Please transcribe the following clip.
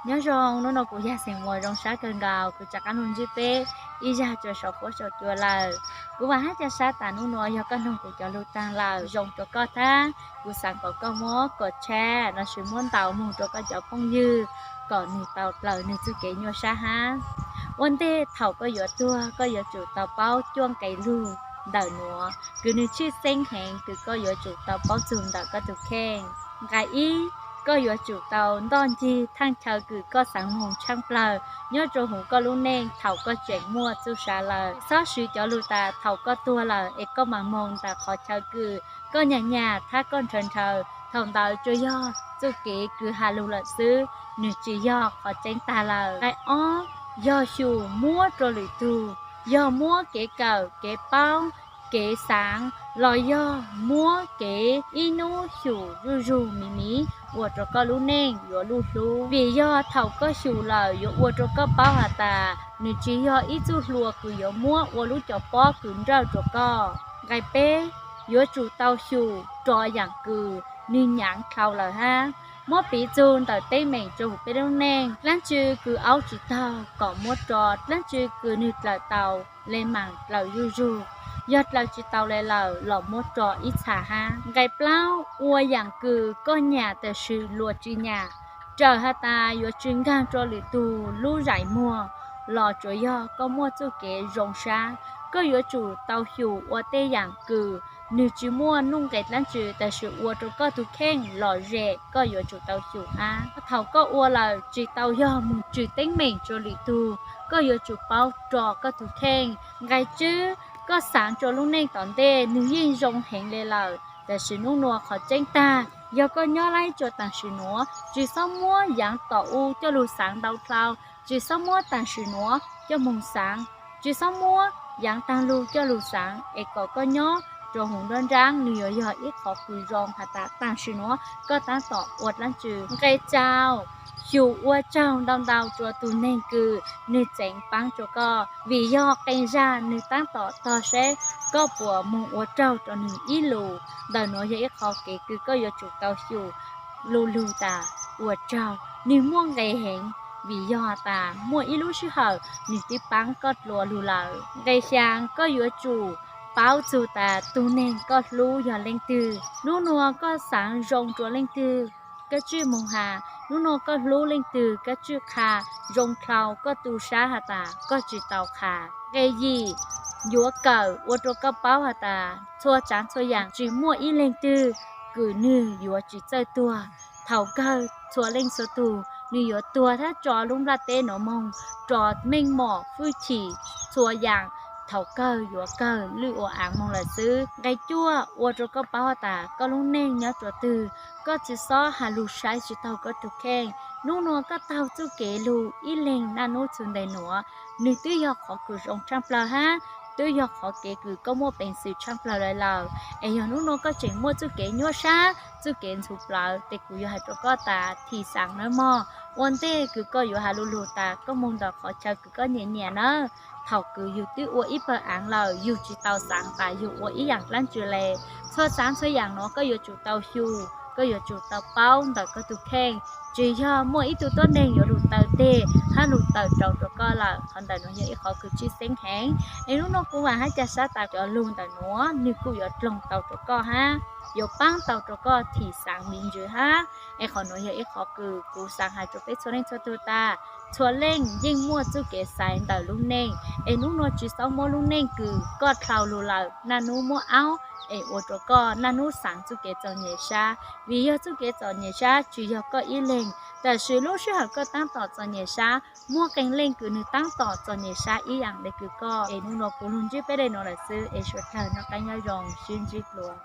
Nyob zoo, hnub no kuv yog xeem muas zoo sab kawg nkaus, kuv rov qab los ntsib peb ib zag rua saum huab saum cua lawm. Kuv vam hab ca sab tas hnub nuav yog koj noog kuv cov lug taag lawm, zoo rua koj thab. Kuv xaav kom koj muab kom tshab los sis muab ntaus moog rua koj cov phooj ywg kom nwg tau dlaws nwg txuj kev nyuaj sab hab. Ua ntej thaum koj yuav tuag, koj yuav tsum tau paub cuaj nqe lug ntawm nuav kws nwg tshwj xeeb heev kws koj yuav tsum tau paub txug ntawm koj tug kheej. Nqe ib, koj yuav tsum tau ntoj ncig thaaj chaw kws koj xaav moog tshaaj plawg nyob rua huv koj lub neej thaum koj tseem muaj txuj sa lawm. Txhob swv cov lug tas thaum koj tuag lawm es koj maam moog ntawm qhov chaw kws koj nyam nyam thab koj nrhaw nrhaw, thaum ntawd tsuas yog txuj kev kws has lug lawm xwb, nwg tsis yog qhov tseeb taag lawm. Nqe ob, yog xyum muab rua lwm tug, yog muab kev kawm, kev paub, kev xaav, los yog muab kev ib nub xyum zuj zug miv miv ua rua koj lub neej yuav luj hlub. Vim yog thaum koj xyum lawm yuav ua rua koj paub has tas nwg tsis yog ib txuj hlua kws yuav muab ua lub cov pob kws nrawj rua koj. Nqe peb, yuav tsum tau xyum rua yaam kws nwg nyaav dlhau lawm hab. Muab piv txug ntawm teeb meem rua huv peb lub neej, dlaab tsi kws aub tsis taug kom muab rua, dlaab tsi kws nwg dlawm tau le maam dlawm zuj zug, yog dlawm tsis tau le lawm los muab rua ib txha hab. Nqe plaub, ua yaam kws koj nyam tam sim luas tsis nyam, raws has tas yuav tsis nkaag rua lwm tug lub zais muag los tsuas yog koj muaj txuj kev zoo sab. Koj yuav tsum tau xyum ua tej yaam kws nwg tsis muaj nuj nqes dlaab tsi tam sim ua rua koj tug kheej lom zem, koj yuav tsum tau xyum hab. Thaum koj ua lawm tsis tau yog moog tswm teeb meem rua lwm tug, koj yuav tsum paub rua koj tug kheej. Nqe tsib, koj xaav rua lub neej tom ntej nwg yeej zoo heev le lawm, tam sim nub nua qhov tseeb taag yog koj nyob laib rua tam sim nuav, tsis xob muab yaav tom u coj lug xaav ntau dlhau, tsis xob muab tam sim nuav coj moog xaav, tsis xob muab yaav taag lug coj lug xaav, es kom koj nyob rua huv nruab nraab nwg yuav yog ib qhov kws zoo has tas tam sim nuav koj taab tom ua dlaab tsi. Nqe rau, xyum ua tsaug ntau ntau rua tug neeg kws nwg tseev paab rua koj, vim yog qee zag nwg taab tom tog seb koj puas moog ua raug rua nwg ib lus. Ntawm nuav yog ib qhov kev kws koj yuav tsum tau xyum lu lug tas ua tsaug. Nwg muaj nqe heev, vim yog tas muaj ib lub sij hawm nwg twb paab koj dlua lug lawm. Nqe xyaa, koj yuav tsum paub txug tas tug neeg koj hlub yog leej twg. Nub nua koj xaav zoo rua leej twg, koj tswj moog has. Nub nua koj hlub leej twg, koj tswj qha zoo dlhau koj tu sab has tas koj tsis tau qha. Nqe yim, yuav kawm ua rua koj paub has tas txhua tsaav txhua yaam tsis muaj ib leeg twg kws nwg yuav tsis txawj tuag. Thaum kawg txhua leej txhua tug nwg yuav tuag thab tso lub nplaj teb nuav moog, rua meej mom hwj chim txhua yaam thaum kawg yuav kawg lwj ua aav moog lawm xwb. Nqe cuaj, ua rua koj paub has tas koj lub neej nyob rua twg, koj tsis xob has lug saib tsis taug koj tug kheej. Nub nua koj taug txuj kev lug ib leeg naj nub txug ntees nuav, nwg twb yog qhov kws zoo tshaaj plawg hab, twb yog qhov kev kws koj muaj peev xwm tshaaj plawg le lawm. Es yog nub nua koj tseem muaj txuj kev nyuaj sab, txuj kev ntxhuv plawv, tes kuv yuav has rua koj tas thim xaav nawb mog. Ua ntej kws koj yuav has lu lug tas koj moog ntawm qhov chaw kws koj nyiam nyiam nawb, thaum kws yug twb ua ib pawg aav lawm yug tsis tau xaav tas yug ua ib yaam dlaab tsi le. Txhua tsaav txhua yaam nuav koj yuav tsum tau xyum, koj yuav tsum tau paub ntawm koj tug kheej. Tsis yog muaj ib tug tuab neeg yuav lug taw teg hab lug taw rau rua koj lawm. Qhov ntawm nuav yog ib qhov kws tshwj xeeb heev. Es nub nua kuv vaam hab ca sab tas cov lug ntawm nuav nwg kuj yuav dloog tau rua koj hab yuav paab tau rua koj thim xaav me ntsws hab. Es qhov nuav yog ib qhov kws kuv xaav has rua peb txhua leej txhua tug tas txhua leej yeej muaj txuj kev xaiv ntawm lub neej. Es nub nua tsis xob muab lub neej kws koj dlhau lug lawm naj nub muab aub es ua rua koj naj nub xaav txuj kev txom nyem sab. Vim yog txuj kev txom nyem sab tsis yog koj ib leeg, tam sim lub sij hawm koj taab tom txom nyem sab muaj qee leej kws nwg taab tom txom nyem sab ib yaam le kws koj. Es nub nua kuv lug ntsib peb le nuav lawm xwb, es suav dlawg noj qab nyob zoo, sib ntsib dlua.